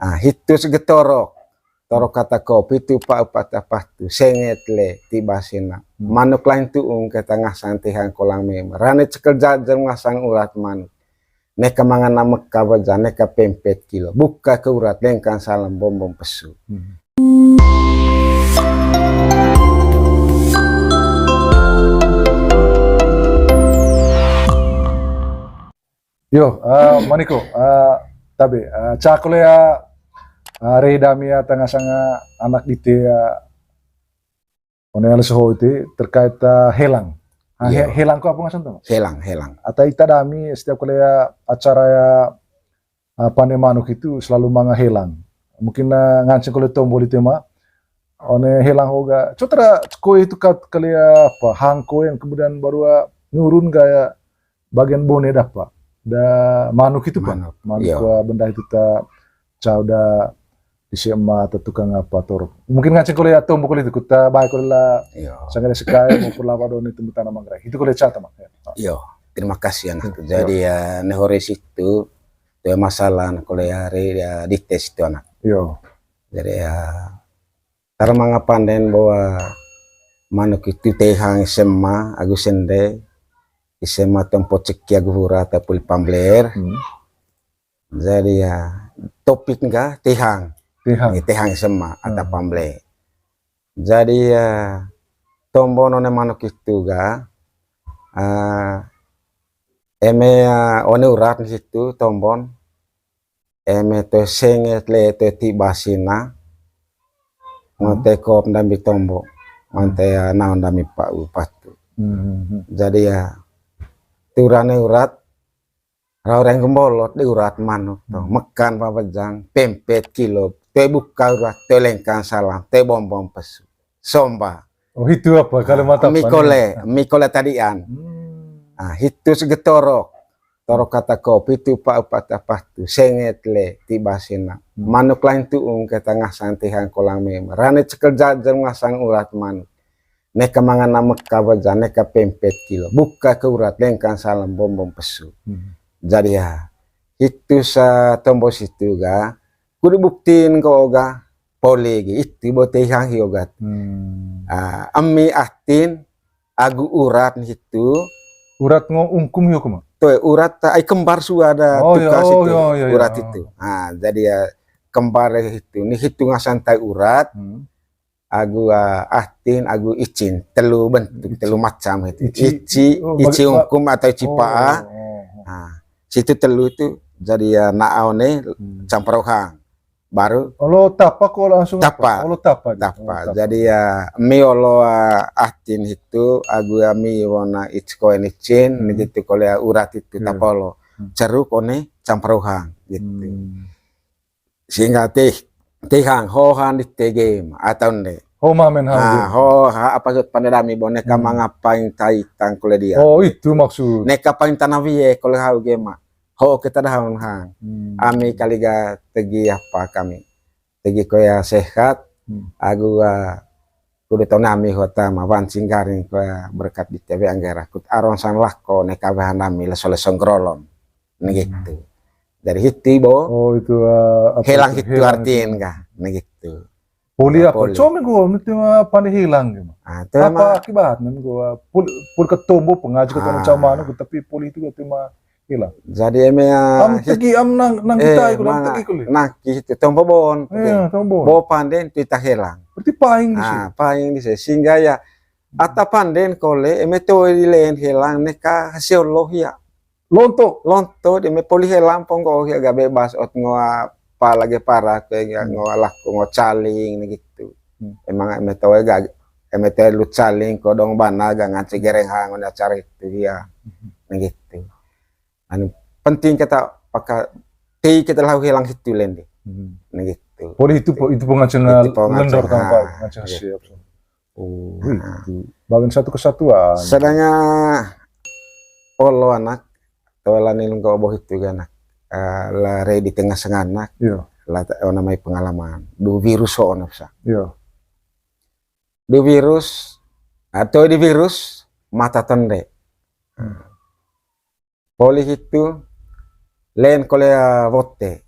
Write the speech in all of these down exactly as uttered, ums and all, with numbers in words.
Nah, hitu segetorok. Torok kata kopi tu pa upat apa tu, senget le tiba sina. Hmm. Manuk lain tuung kata ngasang tihang kolang meme. Rane cekel jajem ngasang urat manuk. Neka mangan na meka baja, neka pempet kilo. Buka ke urat, lengkang salam, bombom pesu. Hmm. Yo, ah, maniko, ah, tabe, ah, ca kole ya, ah, re dami ya tanga sanga anak dite ya, one ale soho ite terkait, ah, helang. Ah, he-, Iya. Helang ko apa ngasan tu? Helang, helang. Ata ita dami setiap kali ya acara ya, ah, pande manuk itu selalu manga helang. Mungkin, ah, nganceng kole tombol itu ma, one helang hoga. Cotera ko itu kat kali ya apa, hangko yang kemudian baru, ah, nurun gaya bagian bone dapa. Da manuk itu, Pak. Manuk, manuk, iya. Wah, benda itu ta cau da di sema atau tukang apa tor. Mungkin nganceng kole atau mukul itu kuta baik kole la. Iya. Sangare sekai maupun lawa doni tumbuh tanah manggarai. Itu kole cata, Mak. Ya. Iya, terima kasih, anak. Iya. Jadi ya, nehore situ, tu ya masalah kole ya, re, ya, dites itu, anak. Iya. Jadi ya, tar manga panden bahwa manuk itu tehang sema, agu sende, sema tempo ceki agu hura, tapi pambler. Hmm. Jadi ya, topik ga tehang. Tehang. Ni tehang sema, atau Hmm. pamble. Jadi ya, tombo none manuk itu ga, ah, eme, ah, one urat ni situ, tombon. Eme toe senget le toe tiba sina. Ngote kop ndambi tombo. Ngote ya naon ndambi pa u patu. Hmm. Jadi ya, turane urat, rau reng gembolot di urat manuk to. Hmm. Mekan babejang, pempet kilo, toe buka urat, toe lengkang salam, toe bombom pesu. Somba. Oh, itu apa? Kalimat apa mi nih? Kole, mi kole tadian. Hmm. Ah, hitu segetorok. Torok kata kopi tu pa upat apa tu, senget le tiba sina. Hmm. Manuk lain tuung kata ngasang tihang kolang meme. Rane cekel jajem ngasang urat manuk. Neka mangan na meka baja, neka pempet kilo. Buka ke urat, lengkang salam, bombom pesu. Hmm. Jadi ya, hitu sa tombo situ ga, kudu buktin ko ga, poli gi, itu bo tehang hio gat. Hmm. Ah, ami atin, agu urat ni hitu. Urat ngo ungkum hio kuma? Toe, urat ta, ai kembar sua da. Oh, tuka iya, situ, oh, iya, iya, urat iya. Itu. Ah, jadi ya, kembar itu. Ni hitu ngasan tai urat. Hmm. Agu, ah, atin, agu icin. Telu bentuk, ici. Telu macam itu. Ici. Ici, oh, ici bagi, ungkum atau ici oh, paa. Oh, oh. Ah, situ telu itu. Jadi ya, na aone hmm. Campur hang. Baru olo tapa ko langsung tapa. Olo tapa. Tapa. Olo tapa. Jadi ya, mi olo, ah, atin itu, agu ya mi wona ici koen icin, hmm. Ni gitu kole ya urat itu, iya. Tapa olo. Hmm. Ceruk one campur hang gitu. Hmm. Sehingga teh, tehang, hohan di tegem, atau nde. Ho ma men hang. Ah, ho, ha, apa sut pandai dami bo, neka hmm. Mangapain tai tang kole dia. Oh, itu maksud. Neka pain tanah wie kole hau gema. Ho kita dah hang. Hmm. Ami kali ga tegi apa kami. Tegi koya sehat, hmm. Agu, ah, kudu tau nami hota ma, wan singgaring koya berkat di T V Anggara. Kut aron sang lako, neka bahan nami leso-leso ngerolon. Nah, hmm. Gitu. Dari hitu, bo. Oh, itu, ah, apa helang itu? Hitu helang artiin itu. Kah? Nah, gitu. Poli apa? Poli. Cuma gua, itu mah pandai helang gitu. Ah, itu apa emang akibatnya gua? Poli, poli ketombo pengaji ketombo ah. Cama, tapi poli itu gua terima Ila. Jadi eme, ah, am hit-, tegi am nang, nang eh, kita iku, am mana tegi kuli. Nang ki-, tombo bon, iya, tombo bon. Bo panden pita helang. Berarti paing di sini. Ah, paing di sini. Sehingga ya, ata panden kole, eme toe di len helang, neka hasil loh ya. Lonto. Lonto, di eme poli helang, ponggo ya, gak bebas, ot ngoa pa lagi parah, kayak hmm. Ngoa laku, ngoa caling, gitu. Hmm. Emang eme toe gak, eme toe lu caling, kodong bana, gak nganci gereng hang, acara itu, ya. Hmm. Gitu. Anu, penting kita paka tei kita lahu helang hitu lende. Hmm. Nah, gitu. Poli itu, itu pengancen itu pengancen, lendor tanpa ah, pengancen gitu. Siap. Oh, nah. Itu. Bangun satu kesatuan. Sedangnya olo anak, tawala ni lungka oboh itu ga anak. Eh, la re di tengah senganak. Iya. La ta-, oh, namanya pengalaman. Du virus so ona bisa. Iya. Du virus, atau di virus, mata tende. Hmm. Poli hitu, len kole, ah, wote.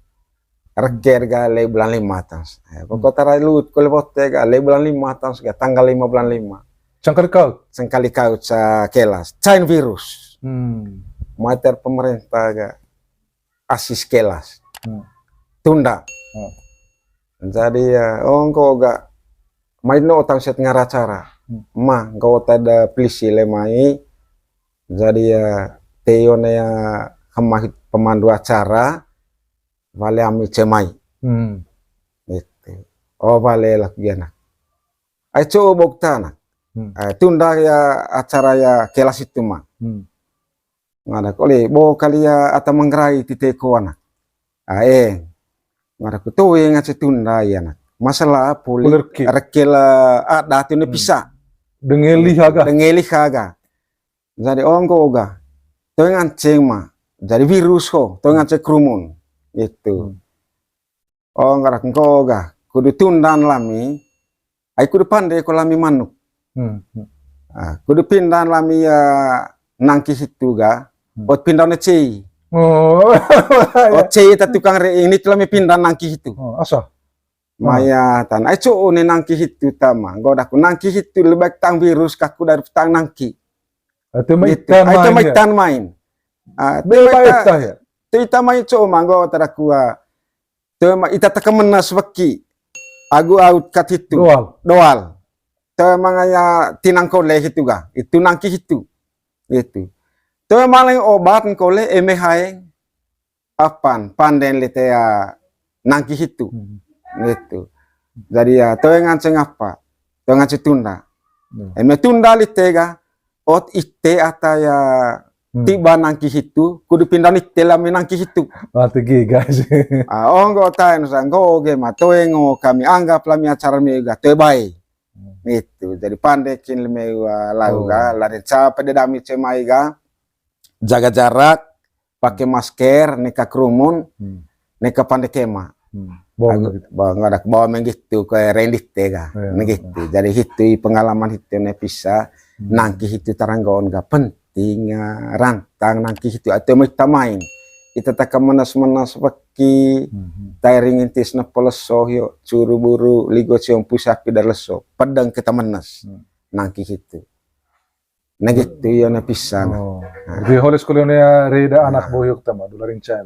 Reker ga le bulan lima tans. Eh, pokok tara lut kole bote ga le bulan lima tans ga tanggal lima bulan lima. Sangkali kaut. Sangkali kaut sa kelas. Cain virus. Hmm. Mater pemerintah ga asis kelas. Hmm. Tunda. Hmm. Jadi ya, oh, engko ga mai no tang set ngara acara. Hmm. Ma, engko tada pelisi le mai. Jadi ya, teo ne ya hema hit pemandu acara, wale ami cemai. Hmm. Gitu. Oh, wale lah gia nak. Ai co bok tana. Hmm. Eh, tunda ya acara ya kelas itu ma. Hmm. Ngada kole, bo kali ya ata manggerai tite ko anak. Ah, eh. Ngada ku toe ngace tunda ya anak. Masalah poli Poli reke. Reke la ada tu ne Hmm. pisa. Dengeli haga. Dengeli haga. Jadi ongko oga. Toe nganceng ma. Jadi virus ko, toe nganceng kerumun. Gitu. Hmm. Oh, ngada ku engko ga, kudu tundan lami, ai kudu pande ko lami manuk. Hmm, hmm. Ah, kudu pindan lami ya nangki hitu ga, Hmm. ot pindan ne cei. Oh. Ot cei ta tukang re ini tu lami pindan nangki hitu. Oh, asa. Maya tan, ai co ne nangki hitu tama, nggo daku nangki hitu lebih baik tang virus kaku dari tang nangki. Itu Gitu. Maitan Ai, itu main ya? Maitan main. Ah, Bebas itu ita ya? Itu ita main co ma nggo tara kua. Toe ma ita teke menes weki. Agu aut kat hitu. Doal. Doal. Toe ma ngaya tinang kole hitu ga. Itu nangki hitu. Gitu. Toe ma leng obat kole eme haeng. Apan panden lite ya nangki hitu. Hmm. Gitu. Jadi ya toe nganceng apa. Toe nganceng tunda. Hmm. Eme tunda lite ga. Ot ite ata ya Hmm. tiba nangki hitu, kudu pinda ni tela me nangki hitu. Wah, tegi, guys. Ah, oh, nggo taen sa, nggo ge ma, toe ngo kami anggap lami acara mi ga, toe bae. Hmm. Itu, jadi pandekin leme wa lau Oh. ga, lari ca pede dami cemai ga, jaga jarak, pakai masker, neka kerumun, Hmm. neka pande kema. Hmm. Bawa Aku, gitu. Bawa, nggak ada bawa menggitu ke rendit tega. Iya, Menggitu. iya. Jadi hitu pengalaman hitu ne pisa Hmm. nangki hitu taranggaon ga penting, ah, rantang nangki hitu atau mau ita main. Ita taka menas-menas weki, Hmm. tairing intis na peleso yo, curu buru, ligo ciom pusapi dan leso. Pedang kita menas. Hmm. Nangki hitu. Nah gitu ya na pisa na. Oh. Nah. Jadi holis kuliah ya reda anak Nah. boyok tama, dularin cai.